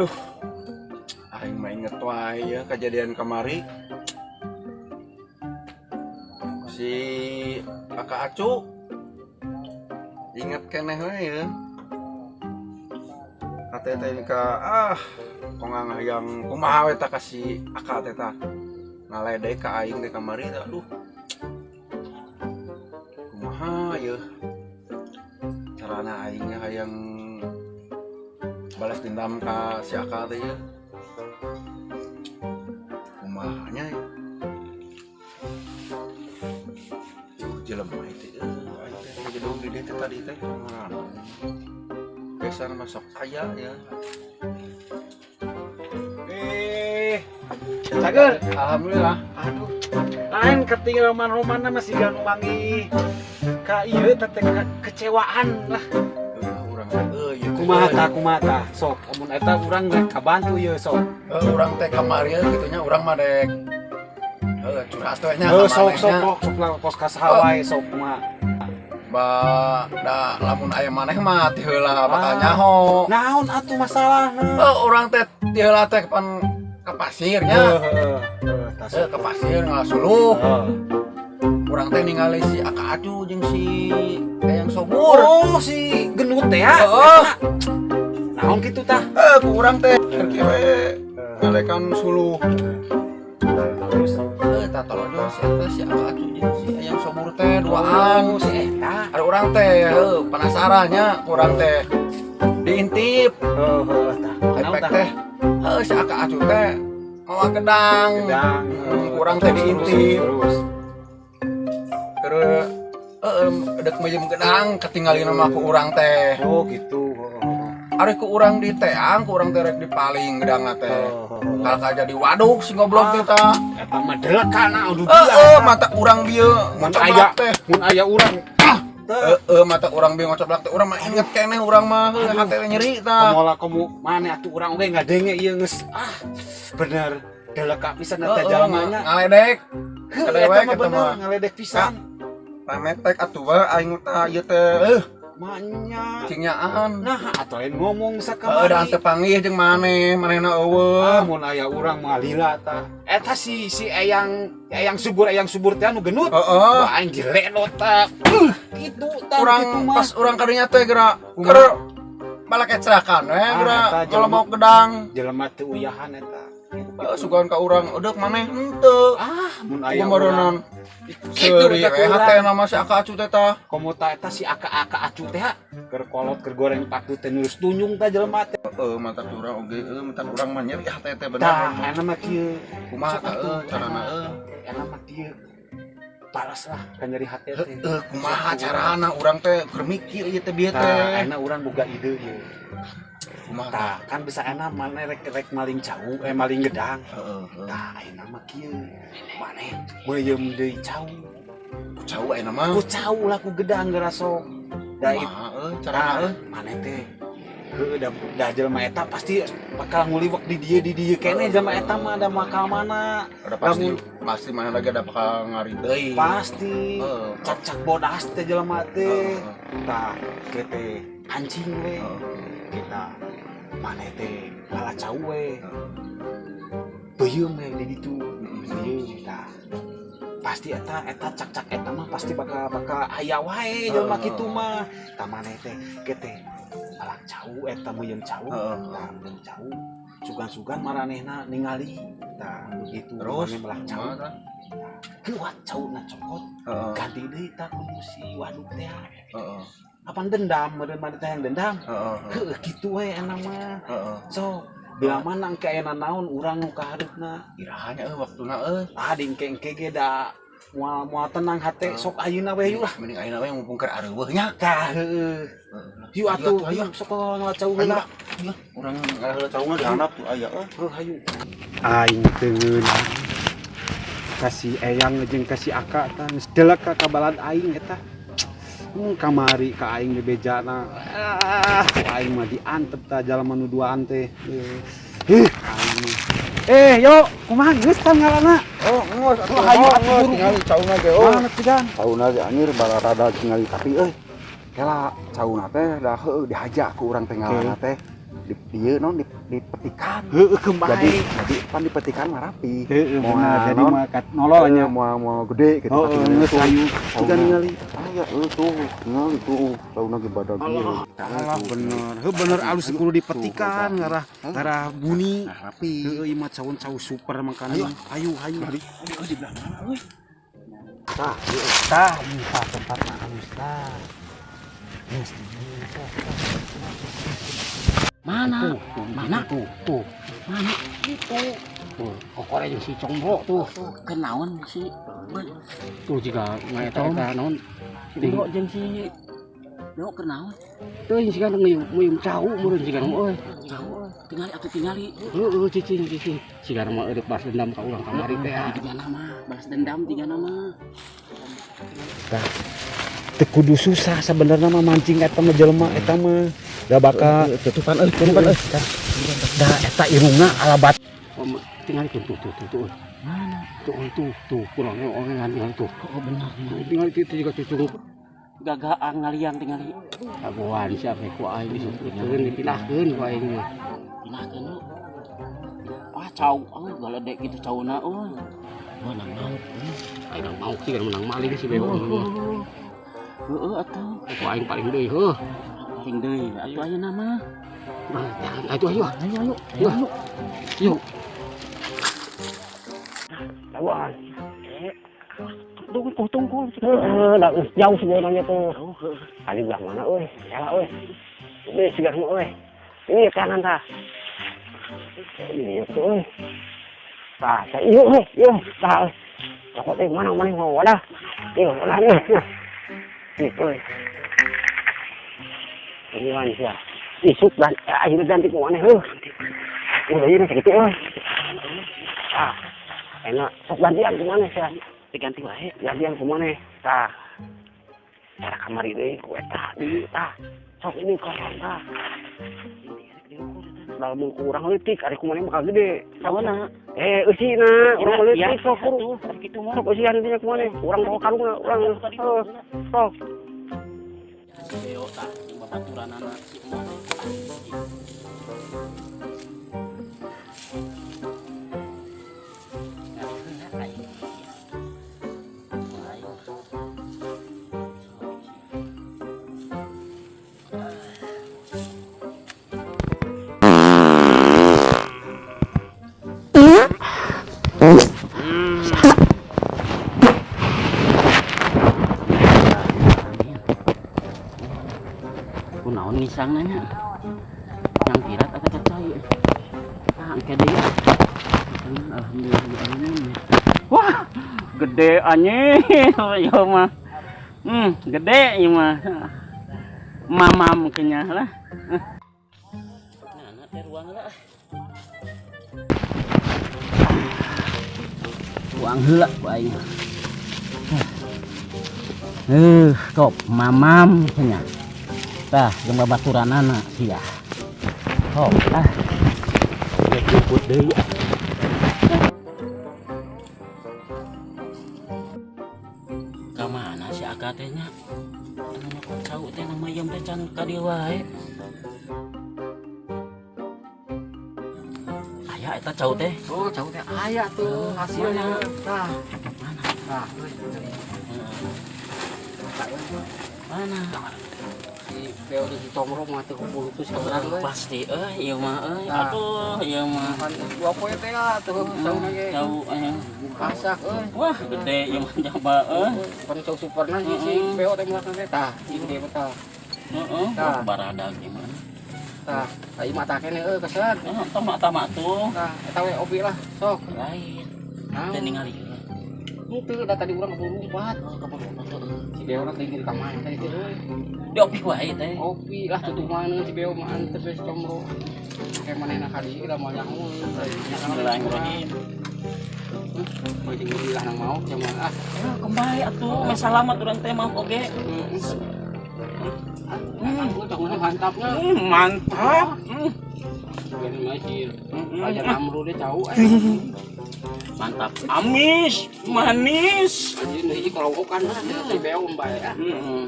Aduh. Aing mah inget wae ya kejadian kamari. Si Kakak Acu inget keneh we ya. Kata teh ka ah kongang hayang kumaha we tah ka si Aka teh tah. Ngaledek ka aing teh kamari teh, aduh. Kumaha ya? Carana aingnya hayang balas dendam ka si Aka teh ya. Kumaha nya ya? Yuh, jelema itu aing teh ngegedog di dieu teh tadi teh ngaran. Geser masuk aya ya. Eh, Cager. Alhamdulillah. Aduh. Lain ketinggalan roman-romana masih gak mangi ka ieu teh teh kecewaan lah. Urang teh ieu teh, Kumaha euy. Tah, kumaha tah? Sok, amun eta urang rek kabantu ieu, sok. Urang teh kamari kitu nya, urang mah dek curhat we nya Heuh, ka sok sok manehnya. Sok sok lah kos ka saha wae, sok kumaha. Ba da lamun aya maneh mah ti heula bakal Ah. nyaho. Naon atuh masalahna? Urang teh ti heula teh pan ke pasirnya. Heuh, heuh, tah, sok. Ke pasir ngasuluh. Heuh. Urang teh ningali si Aka Acu jeung si Eyang Sobur. Oh, si gendut teh ya. Heeh. Naon kitu tah? Ku urang teh keur kieu we ngalekan suluh. Terus? Tah tolojo si eta si Aka Acu jeung si Eyang Sobur teh duaan. Oh, si eta. Ada urang teh heuh penasarannya, ku urang teh diintip. Heuh, heuh, tah. Naon Efek tah? Teh heuh si Aka Acu teh mawa gedang. Gedang. Ku urang teh Terus, diintip. terus. Keur heeh dek mejem gedang ketinggalin sama ku urang teh. Oh, gitu. Oh. Ari ku urang diteang, ku urang teh rek dipaling gedangna teh. Oh. Kalahka jadi waduk si goblok teh tah. Eta mah delekana udah. Heeh, mata urang bieu Mun ngocoblak aya teh. Mun aya urang ah teh. Heeh, mata urang bieu ngocoblak teh, urang mah inget keneh, urang mah heuh hate teh nyeri tah. Komo lah, komo mana atuh urang oge ngadenge ieu geus ah bener deleka pisan eta Heeh, jalamanya. Ngaledek. Heuh, Kadewek eta mah eta bener mah. Ngaledek pisan. Pametek atuh we aing tah ieu teh Manya. Cing nyaan. Nah, atuh lain ngomong Heeh, da sakamari. teu panggih jeung maneh, manehna euweuh. Ah, mun aya urang mah lila tah. Eta si si Eyang Eyang Subur, Eyang Subur teh anu gendut. Heeh. Wah, aing dilenot tah. Kitu tah, Urang kitu mah. pas urang kadinya teh geura Kumaha? keur balakecrakan we Ah, geura eta ngalomok gedang. Jelema teu uyahan eta. Heeh, sugan ka urang eudeuk maneh henteu. Ah, mun aya Kumaronan kitu seuri teh we ku urang. Hatena mah si Aka Acu teh tah. Komo ta eta si Aka-aka Acu teh ha, keur kolot keur goreng patu teh nurus tunjung tah jelema teh. Heeh, mata urang oge heuh mata urang mah nyeri hate teh bener. Tah, enak mah kieu. Kumaha Sok tah atuh, euy carana euy? Enak mah kieu. Balas lah kan nyeri hate teh. Heeh, kumaha carana urang teh keur mikir ieu teh bieu Tah, teh. Enak urang boga ide ieu. Kumaha tah? Tah, kan bisa enak mana rek rek maling cau, eh, maling gedang. Heeh, heeh. Tah, ayeuna mah kieu. Maneh meuyeum deui cau. Ku cau ayeuna mah. Ku cau lah, ku gedang geura sok. Da itu Kumaha euy carana euy? Maneh teh heuh da, da jelema eta pasti bakal nguliwek di dieu keneh jelema eta mah da bakal mana. Udah pasti pasti mana lagi ada bakal ngari deui. Pasti. Heeh. Cak-cak bodas teh jelema teh. Heeh. Tah, teh pancing we. Heeh. Kita maneh teh ngala cau we. Beuyeum we di ditu. Beuyeum tah. Pasti eta eta cak-cak eta mah pasti bakal bakal aya wae jelema Heeh. kitu mah. Tah, maneh teh teh malak cau eta, meuyeum cau. Heeh. Tah, meuyeum cau. Sugan-sugan maranehna ningali. Tah, begitu Terus maneh melak cau. Kumaha tah? Kuat cauna cokot. Heeh. Ganti deui tah kudu si waduk teh. Heeh. Apaan dendam meureun maneh teh yang dendam. Heeh. Heuh, kitu we enak mah. Heeh. So, bila mana engke aya naon urang nu kahareupna. Iraha nya euy waktuna euy? Ah, di engke engke ge da moal moal tenang hate, sok ayeuna we yuk lah. Mending ayeuna we mumpung keur areuweuh nya. Tah, heueuh. Yuk atuh, Ayo. Ayo sok ngala cau Ayo. Heula. Ayo. Urang ngaheula cauna di handap tuh aya euy. Heuh, hayu. Aing teu ngeunah kasih Eyang jeung kasih Aka tah geus delek ka kabalad aing eta. Kamari ka aing bebejana. Ah, ku aing mah diantep tah jalma nu duaan teh. Hih, aing mah. Eh, yo, kumaha geus tah ngalana? Oh, geus atuh. Oh, hayu atuh, buru. Tingali cauna ge oh. Mana pidan? Cauna ge anjir bararada tingali, tapi euy. Kela cauna teh da heueuh dihaja ku urang teh ngalana teh. Di dieu naon dipetikan. Heueuh, keun bae. Jadi pan dipetikan mah rapi. Heueuh, Moal bener. Jadi naon? mah kat nolol nya. Moal moal gede gitu. Oh, geus hayu. Juga ningali aya eueuh tuh, ningali tuh, sauna ge badag ieu. Alah, bener. Heuh, bener, alus kudu dipetikan ngarah ngarah buni. Nah, rapi. Heueuh, ieu mah caun cau super makana. Ayo, ayo, ayo. Ayo di belah mana euy? Tah, ieu. Tah, ieu tah tempatna alus tah. Geus di dieu, sok. Mana? Tuh, Mana? tuh, tuh. Mana? Itu. Tuh, kokore jeung si Combro tuh. Tuh, kenaon si Tuh jiga ngaeta-eta naon. Si Bro jeung si Bro kenaon? Teuing siga ngeuyeum cau meureun siga mah euy. Jauh. Tingali atuh tingali. Heueuh, cicing cicing. Siga mah eureuk balas dendam ka urang kamari teh. Ah. Tiga nama, balas dendam tiga nama. Teu kudu susah sebenarnya mah mancing eta mah jelema eta mah. Da bakal Tutupan euy, tutupan euy. Da eta irungna ala bat. Oh, tingali tuh tuh tuh tuh tuh. Mana? Tuh tuh tuh kurang orang tingali tuh. Oh, benar. Tuh, tingali itu juga cucu. Gagaang ngaliang tingali. Agoan siapa ku aing disebutkeun dipindahkeun ku aing mah. Pindahkeun lu. Wah, cau, oh, galedek gitu cauna euy. Wah, nang mauk. Aing nang mauk sih menang maling si beo mah. Heeh atuh. Ku aing paling deui heuh. Paling deui. Atuh aya nama. Nah, ayo ayo Ayo ayo. ayo. Yuk. Lawan. Tunggu tunggu. Heeh, dah jauh sebenarnya tuh. Jauh heuh. Tadi belah mana euy? Salah euy. Ini sigar mah euy. Ini kanan tah. Ini tuh euy. Tah, saya ieu euy, ieu tah. Euy. Rokok teh mana mana mau wadah. Ieu wadah nih. Nih euy. Ini wan sia. Isuk dan akhirnya ganti ku maneh heuh. Udah ieu sakitu euy. Tah. Enak, sok gantian ku maneh sia. Diganti wae. Gantian ku maneh. Tah. Cara kamari deui ku eta di tah. Sok ini kosong tah. Lamun ku urang leutik ari ku maneh bakal gede. Sawana. Eh, eusina urang mah Ya, leutik sok atuh, kitu mah. Sok eusian dinya ku maneh. Urang bawa karungna urang heuh. Sok. Si Beo tah jeung babaturanana si Emo. Kunaon ngisang nanya? Yang pirat atau kacai? Ah, engke deui. Alhamdulillah alamin. Wah, gede anjing ieu mah. Gede ieu mah. Mamam kenyah lah. Nah, teh ruang lah. Ruang heula ku aing. Kop mamam kenyah. Tah, jeung babaturanana sia. Hop, ah. Geus jemput deui ah. Ka mana si Aka teh nya? Anu nyokot cau teh nu mayem teh can ka dieu wae. Aya eta cau teh. Oh, cau teh aya tuh hasilnya. Tah. Mana? Tah. Mana? Si Beo di si Comro mah teu kuputus ka urang euy. Pasti euy ieu mah euy. Tah. Aduh, ieu mah. Pan dua poe teh lah tuh cauna ge. Cau aya. Masak euy. Wah, gede ieu mah jaba euy. Pan cau superna si Beo teh mah teh tah, ieu gede mah tah. Heeh, Tah. baradag ieu mah. Tah, ai mata keneh euy keset. Heeh, tong mata mah tuh. Tah, eta we opi lah, sok. Lain. Naon? Teu ningali. Henteu da tadi urang keburu lompat. Oh, keburu lompat tuh. Si Beo na teh di kamar teh teh euy. Di opi wae teh. Opi lah tutupan si Beo mah teh si Comro. Kayak manehna ka dieu da moal nyaho. Bismillahirrahmanirrahim. Mau jeung lah nang mau cuman ah. Ya, kembali atuh, meh salamat urang teh mah oge. Mantapnya. Mantap. Ini masih aja namru deh jauh. Mantap. Amis, manis. Anjir hiji kolokokan si Beo bae ah. Heeh.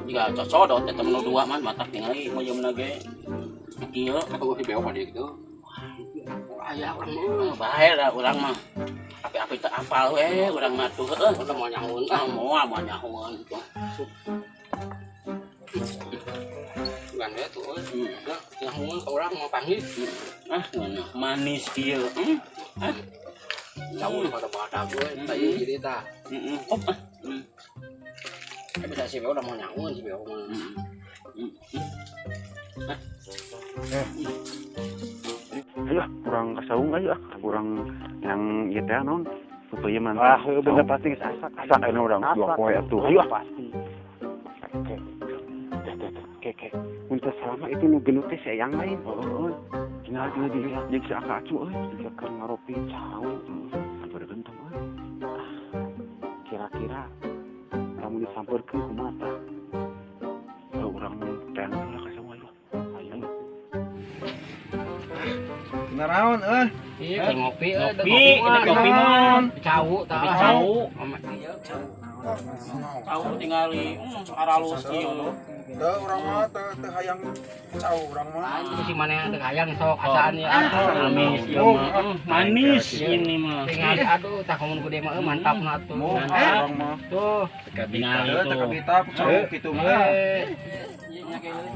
Jika cocodot eta menu dua man matak tingali moyeumna ge. Kieu. Atau si beo mah dia gitu. Aya urang mah. Bae lah urang mah. Api-api teu apal we urang mah tuh heueuh. Urang mau nyahoeun Ah ah. moal moal nyahoeun tuh. Bukan we tuh euy. Enggak, nyahoeun ka urang mau panggil. Ah, ngeunah manis kieu. Hmm. Ah. Jauh pada badak euy, tah ieu jadi tah. Heeh. Oh, ah. Hmm. Tapi dah si beo udah mau nyahoeun si beo mah. Hmm. Ayo ah, urang ka saung ayo ah. Urang yang ieu teh naon? Pepeuyeman. Ah, heuh bener pasti geus asak. Asak ayeuna urang dua Asak. poe atuh. Ayo ah pasti. Oke. Oke, oke. Mun teu salah mah itu nu gendut teh si Eyang lain. Heeh. Tinggal tinggal di jeung si Aka Acu euy. Siga keur ngaropi cau. Sampeurkeun tong euy. Kira-kira lamun disampeurkeun kumaha tah? Heuh urang teang heula ka saung ayo. Ayo. Naraon euy? Iya, keur ngopi euy, Ngopi, ini kopi mah. Cau tah. Kopi cau. Mama ieu cau. Cau tingali aralus kieu. Teu urang mah teu teu hayang cau urang mah. Aing si maneh teu hayang sok asaan ieu atuh. Manis ieu mah. Manis ini mah. Tingali aduh tah komun gede mah euy mantap na atuh. Mantap. Urang mah. Tuh. Tingali Teu tuh. kabita cau kitu mah. Eh.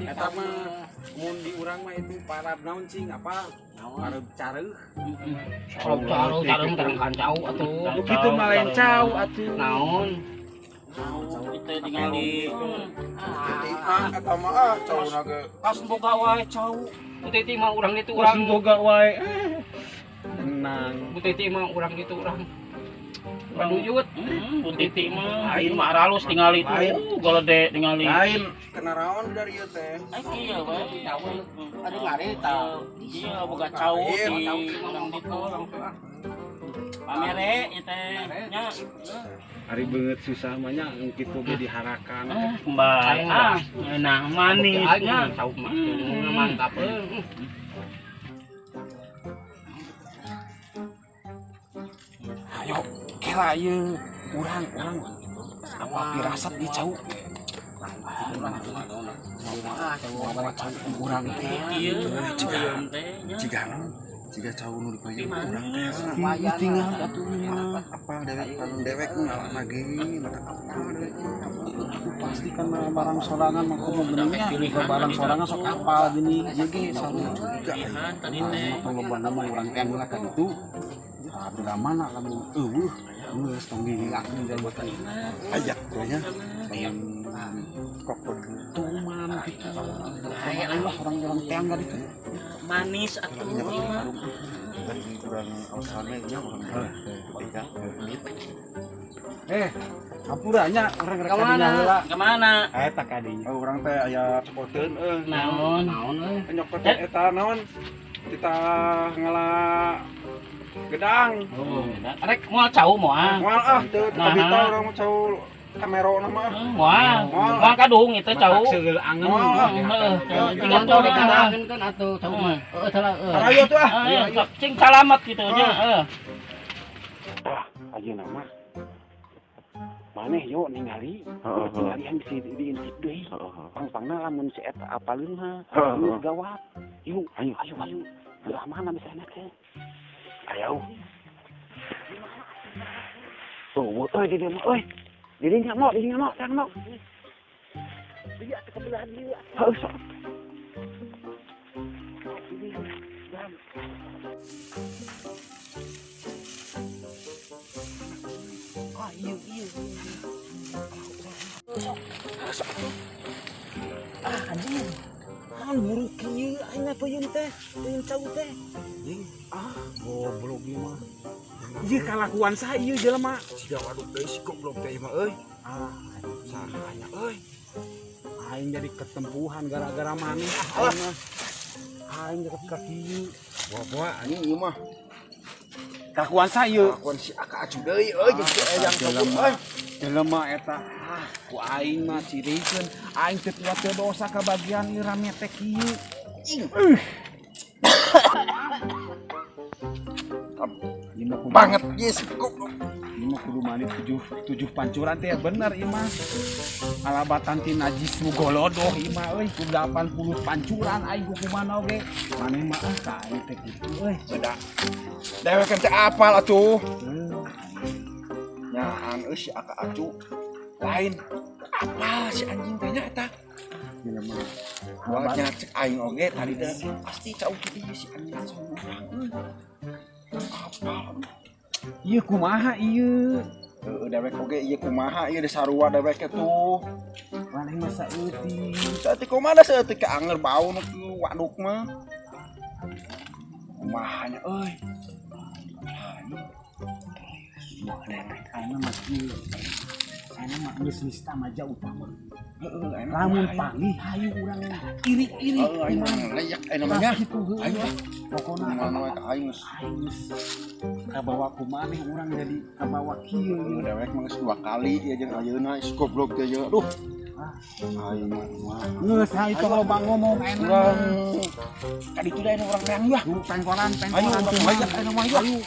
Eta mah mun di urang mah itu parab naon cing apa? Parab careuh. Cau cau cau terang cau atuh. Kitu mah lain cau atuh. Naon? Cau itu tingali. Ah eta mah ah cauna ge. Pas boga wae cau. Bu Titi mah urang itu Urang urang. boga wae. Tenang. Bu Titi mah urang itu urang. Baduyut. Bu Titi mah ieu mah aralus tingali tuh. Golede tingali. Lain kena raon dari ieu teh. Ai kieu wae. Aduh ngare tah. Iya boga cau di urang ditu. Pamere ieu teh nya. Ari beungeut susah mah nya kitu ge diharakan. Ah, kembali. Ah, ngeunah manis nya. Cau mah mantap euy. Ayo, kela ieu urang urang apa pirasat ieu cau. Bawa cau urang teh. Ieu cau teh nya. Ciga naon? Ciga cau nu dipayung urang teh. Ieu tinggal atuh mah. Apa dewek anu dewek ngalah ge mata apa dewek. Aku pasti kan barang sorangan mah kudu geuning nya. Barang sorangan sok apal gini. Ieu ge sarua. Pilihan tadi teh. Tong mah urang teh heula ka ditu. Ah, bila mana lamun eueuh geus tong dilakeun jalma teh. Aya nya. Kokon Tuman gitu. Allah orang-orang teang ka ditu. Manis atuh ieu mah. Lagi kurang alasannya nya urang teh ketika Eh, hampuranya urang rek Kamana? kadinya heula. Kemana? Eta kadinya. Oh, urang teh aya cokoteun euy. Naon? Naon euy. Nyokoteun eta naon? Titah ngala gedang. Oh, rek moal cau moal. Moal ah teu teu Nah. kabita urang mah cau kamero na mah. Moal. Moal. Moal kadung itu cau. Segeul angen. Moal. Heeh, Tinggal tinggal tuh tuh dikatakan kan atuh cau mah. Heeh salah euy. Ayo tuh ah. Ayo, cing salamat gitu nya, heeh. Wah, ayeuna mah. Maneh yo ningali, Heeh. tinggalian bisa diintip deui. Heeh. Pang-pangna lamun si eta apaleun mah, Heeh. geus gawat. Yuk, Ayo. ayo ayo. Belah mana bisa teh? Ayo. Tuh, euy di dieu mah euy. Di dinya mau, di dinya mau, tang mau. Iya, ke belahan dieu. Heuh, sok. Ah, iya, iya. Ah, anjing. Naon buruk kieu aing mah peuyeum teh, peuyeum cau teh. Ah, goblok ieu mah. Ieu kalakuan saha ieu jelema? Siga waduk deui si goblok teh mah euy. Ah, Saha nya euy. aing jadi ketempuhan gara-gara maneh ah aing mah. Aing deket ka kieu. Bawa anjing ieu mah. Kalakuan saha ieu? Kalakuan si Aka Acu deui euy jeung si Eyang Jelema. euy. Jelema eta. Ah, ku aing mah cirikeun. Aing teu tua teu dosa kabagian ieu rame teh kieu. Ieu mah kumaha? Banget ieu si goblok. Ieu Ieu mah kudu mandi tujuh tujuh pancuran teh bener ieu mah. Alabatan ti najis nu golodoh ieu mah euy, ku 80 pancuran aing ku kumaha oge. Maneh mah ah ka aing teh kitu euy. Beda. Dewek kan teh apal atuh. Nyaan euy si Aka Acu. Lain apal si anjing teh nya eta. Gila mah. Gua nya cek aing oge tadi teh pasti cau ti ieu si anjing sama urang euy. Apal. Ieu kumaha ieu? Heeh, dewek oge ieu kumaha ieu di sarua dewek tuh. Maneh mah saeutik. Saeutik kumaha saeutik ke anger bau nu kieu waduk mah. Kumaha nya euy. Aing mah kieu. Aing mah geus nista maja utama. Heeh, aing mah Lamun kumaha, panggih hayu urang irik-irik. Heeh, aing mah layak aing namanya. Gitu heuh. Ayo ah, Pokona kumaha we ka aing geus. Aing geus kabawa ku maneh urang jadi kabawa kieu. Heeh, dewek mah geus dua kali ieu jeung ayeuna is goblok teh ieu. Aduh. Ah. Aing mah kumaha. Geus hayu tong loba ngomong enak. Urang ka ditu da urang teang yeuh. Lu pengkolan Ayo pengkolan urang tuh. layak aing mah yeuh. Ayo.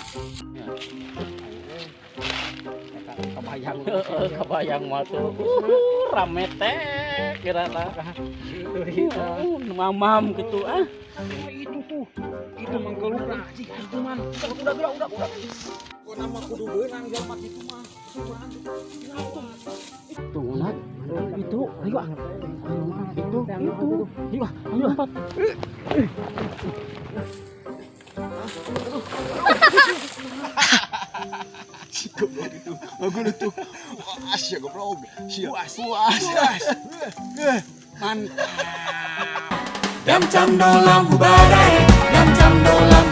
Kebayang. Heeh, kebayang mah tuh. Rame teh kira lah. Mamam gitu ah. Itu tuh. Itu mangkelukna anjing itu mah. Udah udah udah udah. Kok nama kudu beunang jelema kitu mah. Tuh, Nat. Itu, ayo ah. Ayo, ah, itu. Ayo ah, ayo empat. Goblok itu. Goblok itu. Wah, sia goblok. Sia. Wah, sia. Mantap. Dam cam dolam hubadai, dam cam dolam.